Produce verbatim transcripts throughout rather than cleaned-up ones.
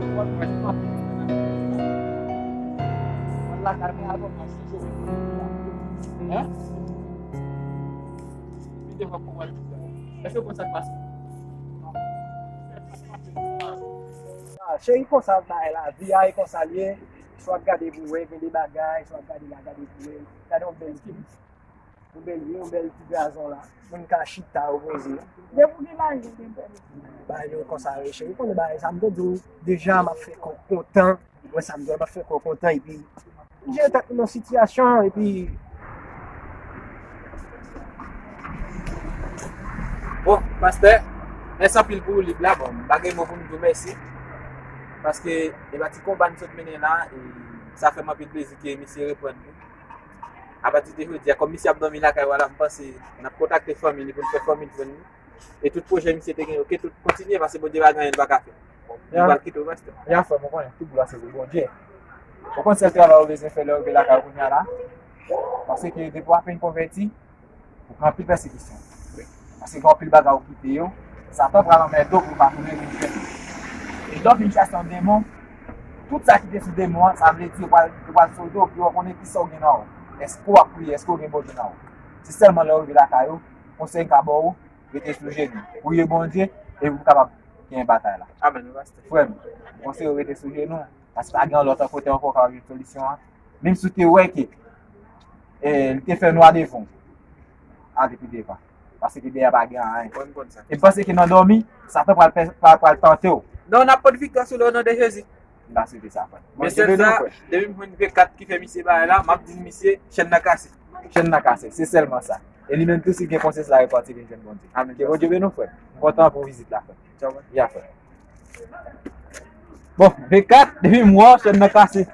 Ou konn mwen, se pa pou mwen. Mwen lakay mwen avè w, mwen chanje w. Hein? Epi devan pou wè l. Èske w konn sa k pase? Ah, cheri, konsa bagay la, vi a e konsa l ye. Swa w ap gade pou wè, gen de bagay, swa w ap gade la, gade pou wè. Gade yon bèl fi. Yon bèl, yon bèl ti gazon la. Moun ka chita, repoze. Depi w gen lajan, gen bèl. Bagay yo konsa yo, cheri. Ou konnen bagay sa, m te di w deja, m ap fè kò w kontan. Wè sa m di w, m ap fè kò w kontan, epi m jere tèt mwen nan sitiyasyon, epi Bon, pastè, mèsi anpil pou lib la. Bon, m pa gen mo pou m di w mèsi. Paske, e pa ti konba n sot mennen la, e sa fè m anpil plezi ke misye reprann nou. Apati de jodi a, kòm misye ap dòmi lakay w la, m panse n ap kontakte fanmi li pou n fè fanmi l jwenn li. E tout pwojè misye te gen yo, ke tout kontinye, paske Bondye pa gen anyen li pa ka fè. Nou pral kite w, pastè. Ya, frè m, ou konnen, tout glwa se pou Bondye. Ou konn sèl travay ou bezwen fè lè w rive lakay ou kounye a la? Paske depi w apenn konvèti, ou pran anpil pèsekisyon. Paske gen anpil bagay ou kite yo, Satan pral anmède w pou w pa tounen vin jwenn li. E lè w vin chase yon demon, tout sa ki te sou demon an, sa vle di yo pral, yo pral sove w, pou yo konnen kisa w gen nan ou. Èske w ap priye, èske w gen Bondye nan ou? Se sèlman lè w rive lakay ou, konsèy m ka ba w, rete sou jenou. Priye Bondye, epi w kapab gen batay la. Amèn, wi, pastè. Frè m, m konseye w rete sou jenou, paske pa gen lòt kote ankò w kapab jwenn solisyon an. Menm si w te wè ke, eh, li te fè nwa devan w, ale pi devan. Paske dèyè pa gen anyen. Mwen, m konn sa. E m panse ke nan dòmi, Satan pral, pral, pral tante w. Non, n ap pot viktwa sou li o non de Jezi. M ta swete sa, frè. Men sèl sa, depi m jwenn V kat ki fè misye bagay la, m ap di misye, chèn nan kase. Chèn nan kase, se sèlman sa. E li menm tou, si l gen konsyans, l a repati vin jwenn Bondye. Amen. Ke Bondye beni w, frè. M kontan pou vizit la, frè. Ya, frè. Bon, V kat, depi m wè w, chèn nan kase.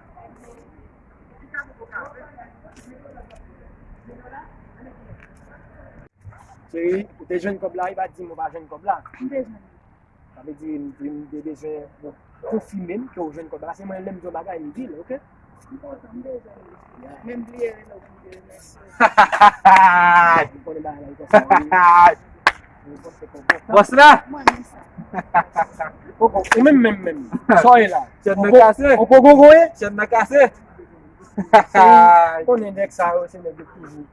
Cheri, ou te jwenn kòb la, wi, pa di m ou pa jwenn kòb la. M te jwenn. Sa vle di, m, m te bezwen ou konfime m ke ou jwenn kòb la. Paske mwen, lè m di yon bagay, m di l, oke? M kontan, m te jwenn li. Men m bliye rele w pou m te remèsye w. M konnen bagay la, e konsa, wi. Bòs la! Mwen, men sa. Ou, ou, ou menm, menm, menm. Sa w ye la? Chèn nan kase. Ou pogo goye? Chèn nan kase. Konnen nèg sa yo, se nèg yo toujou.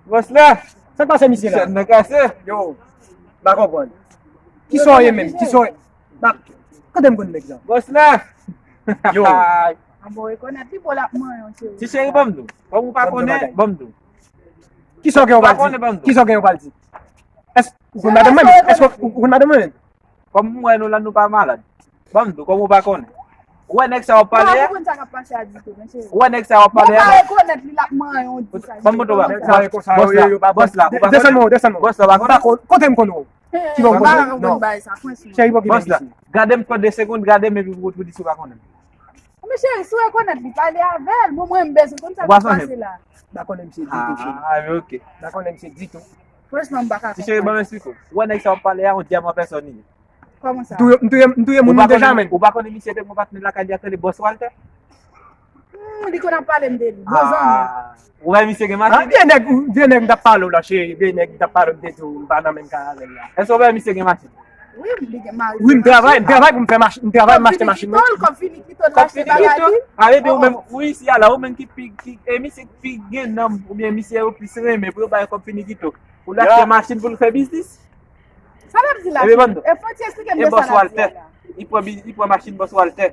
Bòs la! Sa k pase misye la? Chèn nan kase. Yo, m pa konprann. Kisa w ye menm? Kisa w ye? Ba, kote m konn nèg sa? Bòs la! Yo. Anbo rekonèt li, bon, l ap manyen w, cheri. Ti cheri, ban m di w. Kòm ou pa konnen, ban m di w. Kisa w gen w pral di? Kisa w gen w pral di? Èske ou konn madanm mwen menm? Èske ou, ou konn madanm mwen menm? Kòm m wè nou la, nou pa malad. Ban m di w, kòm ou pa konnen. Ou wè nèg sa w ap pale a? Ou pa konn sa k ap pase a ditou, men cheri. Ou wè nèg sa w ap pale a? Ou pa rekonèt li, l ap manyen w, di sa. Ban m montre w. Bòs la, bòs la, ou pa konnen? Desann mwen, desann mwen. Bòs la, ou pa konnen? Kote m konn ou? Ki bò ou konn ou? Non. Cheri, pa okipe misye. Gade m pou de segonn, gade m epi pou, pou di si w pa konnen. Men cheri, si w rekonèt li, pale avè l. Mwen, mwen, m bezwen konn sa k ap pase la. M pa konnen misye ditou, cheri. Ah, ok. M pa konnen misye ditou. Franchman, m pa ka konprann. Ti cheri, ban m eksplike w. Ou wè nèg sa w ap pale a, yon dyab an pèsòn li ye. Kòman sa? M touye, m touye, m touye moun mwen deja, menm. Ou pa konnen misye te gon patnè lakay li ap rele Bòs Waltè? Hmm, li konn ap pale m de li. Bon zanmi. Ou wè misye gen machin? Ah, vye nèg, vye nèg m t ap pale w la, cheri. Vye nèg m t ap pale w, m te di w, m pa nan menm kay avè l la. Èske ou wè misye gen machin? Wi, li gen mari. Wi, m travay, m travay pou m fè machin, m travay, m achte machin, wi. Kòb finikito, kòb finikito, l achte bagay li. Ale de ou menm, wi, isi a la, ou menm ki pi, ki, e misye ki pi gen nanm, oubyen misye yo plis renmen pou yo bay kòb finikito. Pou l achte machin, pou l fè biznis. Sa l ap di la, e fò ti eksplike m de sa l ap di a la. Li pran bi-, li pran machin Bòs Waltè.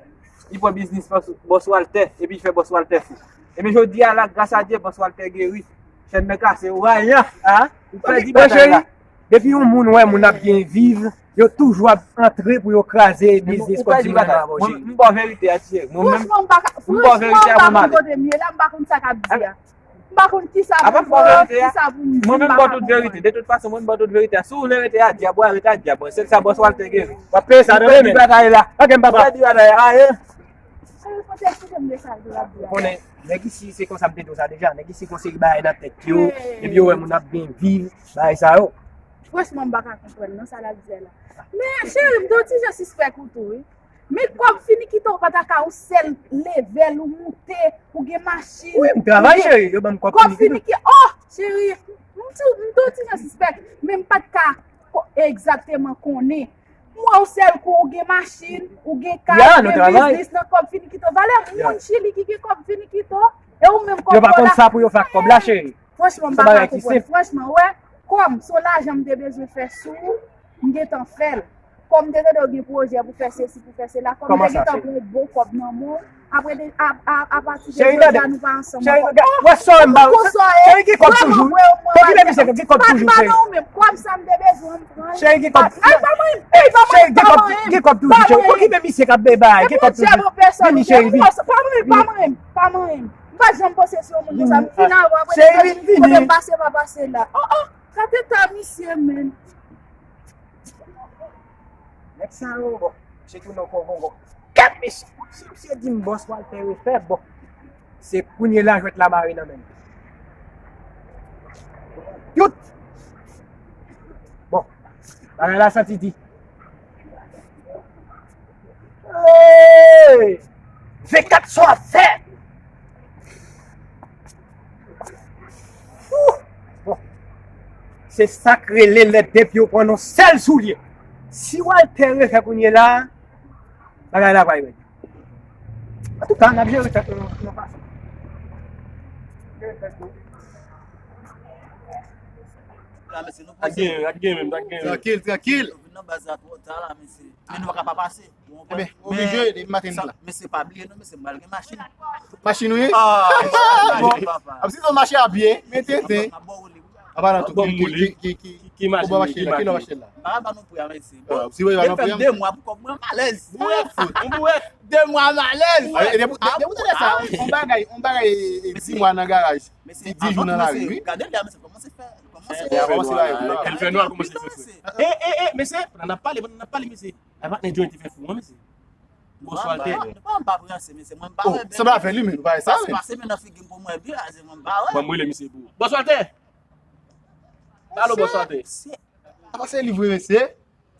Li pran biznis Bòs, Bòs Waltè. Epi l fè Bòs Waltè fou. Ebyen, jodi a la, gras a Dye, Bòs Waltè geri. Chèn nan kase, ou rayan, a? Ou pèdi batay la. Depi yon moun wè moun ap byen viv, yo toujou ap antre pou yo kraze biznis kòm si m pa avè w, cheri. M ba w verite a, ti cheri. Mwen menm, m ba w verite a, mwen m ale. Franchman, m pa konn kote m ye la, m pa konn sa k ap di a. M pa konn kisa pou m pran, kisa pou m di, m pa ka konprann. Mwen menm ba w tout verite. De tout fason, mwen m ba w tout verite a. Si w vle rete a dyab, w a rete a dyab. Sèl sa Bòs Waltè geri. W ap peye sa nan men m. Ou pèdi batay la. Ou pèdi batay la. Aye. Ou konnen, nèg isi, se konsa m te di w sa deja. Nèg isi gon seri bagay nan tèt yo. Epi yo wè moun ap byen viv, bagay sa yo. Franchman, m pa ka konprann non sa l ap di a la. Men, cheri, m te yon ti jan sispèk ou tou, wi. Men kòb finikito ou pa ta ka yon sèl levèl ou moute, ou gen machin. Wi, m travay, cheri, yo ban m kòb finikito. Kòb finiki-, oh, cheri, m ti, m te yon ti jan sispèk, men m pa t ka ko-, egzakteman konnen. M wè w sèl kou ou gen machin, ou gen kay, ou gen biznis nan kòb finikito. Valè moun Chili ki gen kòb finikito, e ou menm kòb dola. Yo pa konn sa pou yo fè ak kòb la, cheri. Franchman, m pa ka konprann. Franchman, wè, kòm se yon lajan m te bezwen fè sou ou, m gentan fè l. Kòm m te tande w gen pwojè pou fè sesi, pou fè sela, kòm m te gentan pran yon bon kòb nan men w, apre de, a, a, apati de jodi a, nou pa ansanm ankò. Cheri, gade, wè sa w wè m ba ou. Cheri, gen kòb toujou. Okipe misye, gen kòb toujou, cheri. Pa nan ou menm, kòb sa m te bezwen, m pran l. Cheri, gen kòb. Ay, pa manyen m. Ey, pa manyen m, pa manyen m. Cheri, gen kòb, gen kòb toujou, cheri. Okipe misye k ap bay bagay, gen kòb toujou. Vini, cheri, vini. Pa manyen m, pa manyen m, pa manyen m. M pa janm panse se yon moun konsa, m fin avè w, apre kote m pase, pa pase la. Oh, oh, gade eta misye, menn. Nèg sa yo, bon, misye tounen yon kongongon. Kèt, mesye, si misye di m Bòs Waltè refè, bon, se kounye la jwèt la mare nan men m. Yout! Bon, bagay la santi di. Hey! V kat sa w ap fè? Wouh! Bon. Se sa k rele lè de pye w pran nan sèl soulye. Si Waltè refè kounye la, bagay la pral rèd. Antouka, n ap jere tèt nou nan fason. Jere tèt nou. Ak gen, ak gen menm, ak gen menm. Trankil, trankil. Yo vin nan baz la twò ta la, mesye. Men nou pa ka pa pase. Ebyen, oblije, depi maten m la. Mesye, pa bliye non, mesye, m pral gen machin. Machin ou ye? Ah, bon, papa. Ap si nou mache a pye, men tenten. Apa nan tou, ki, ki, ki, ki, Ki machin? Ou pa achte la, ki lè w achte la? M pa ka ba nou pri a, mesye. Ah, si w pa ba nou pri a, de mwa pou kòb mwen, m alèz. Bouwèt, fout, yon bouwèt. De mwa, m alèz. Ah, e depi, depi w tande sa, yon bagay, yon bagay, e, e, dis mwa nan garaj. Se dis jou nan lari, wi. Gade lè a, mesye, kòmanse fè, kòmanse fè nwa. Kòmanse fè nwa, kòmanse fè frè. E, e, e, mesye, pandan n ap pale, pandan n ap pale, mesye. A patnè Johnny te fè fou an, mesye. Bòs Walter. Mwen pa, mwen pa prese, mesye. Mwen pa wè. Sa pa fè li, men, nou pa wè sa, men. Pase men nan figi m pou mwen byen, ase mwen pa wè. Ban m rele misye pou ou. Bòs Walter! Alo, Bòs Walter. Sa pa se li vre, mesye.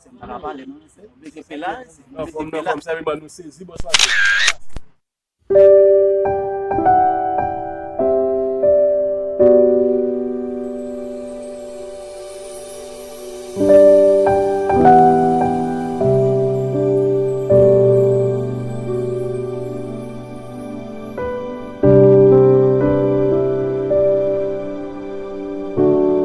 Se mwen pa pale, non, mesye. Oblije fè la, mesye. Anfòm, anfòm, sèvi ban nou sezi, Bòs Walter.